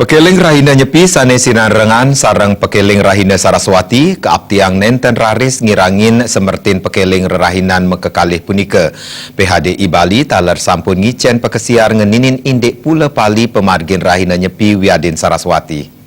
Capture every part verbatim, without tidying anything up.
Pakeling rahina Nyepi sane sinarengan sareng pakeling rahina Saraswati kaaptiang nenten raris ngirangin semertin pakeling rerahinan makakalih punika. P H D I Bali taler sampun ngicen pakesiar ngeninin indik pula pali pamargin rahina Nyepi wiadin Saraswati.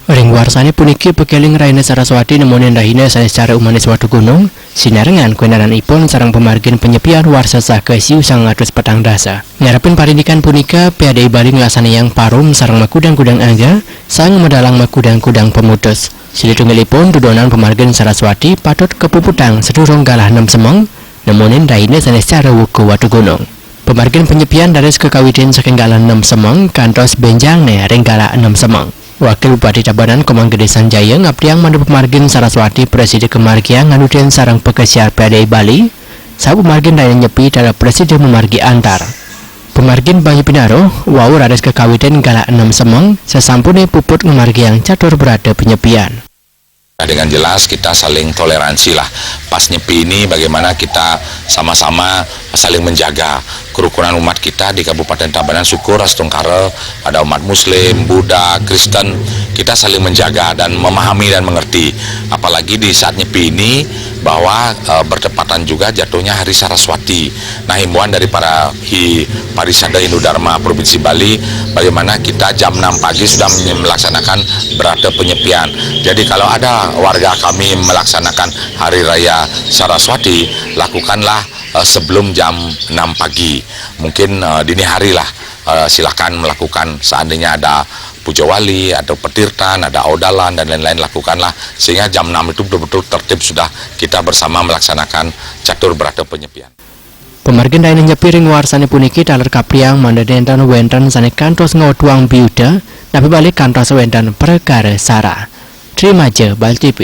Ring warsane puniki pakeling rahina Saraswati nemonin rahina sane secara umanis Watugunung, sinarengan kawentenanipun sareng pamargin panyepian warsa saka siu sangang atus petang dasa. Ngarepin parindikan punika, P H D I Bali nglaksanayang parum sareng makudang-kudang angga, sang medalang makudang-kudang pamutus. Silih tunggalipun dudonan pamargin Saraswati patut kapuputang sadurung galah nem semeng, nemonin rahina sane secara wuku Watugunung. Pamargin panyepian raris kakawitin saking galah nem semeng kantos benjangne ring galah enem semeng. Wakil Bupati Tabanan Komang Gede Sanjaya ngaptiang manut pamargin Saraswati prasida kamargiang nganutin sareng pakesiar P H D I Bali, saha pamargin rahina Nyepi taler prasida mamargi antar. Pamargin Banyu Pinaruh wau raris kakawitin galah enem semeng sasampune puput ngamargiang catur brata panyepian. Dengan jelas kita saling toleransi lah. Pas Nyepi ini bagaimana kita sama-sama saling menjaga kerukunan umat kita di Kabupaten Tabanan, syukur astungkara ada umat Muslim, Buddha, Kristen, kita saling menjaga dan memahami dan mengerti. Apalagi di saat Nyepi ini bahwa eh, bertepatan juga jatuhnya Hari Saraswati. Nah, himbauan dari para hi Parisada Hindu Dharma Provinsi Bali, bagaimana kita jam enam pagi sudah menye- melaksanakan berata penyepian. Jadi kalau ada warga kami melaksanakan Hari Raya Saraswati, lakukanlah eh, sebelum jam enam pagi. Mungkin eh, dini hari lah eh, silakan melakukan seandainya ada puja wali atau petirtan, ada audalan dan lain-lain, lakukanlah sehingga jam enam itu betul-betul tertib sudah kita bersama melaksanakan catur berata penyepian. Pamargin rahina Nyepi ring warsane puniki taler kapriang mangda nenten wenten sane kantos ngawetuang biuta, napi malih kantos wenten prekara sara. Trimaja Bali T V.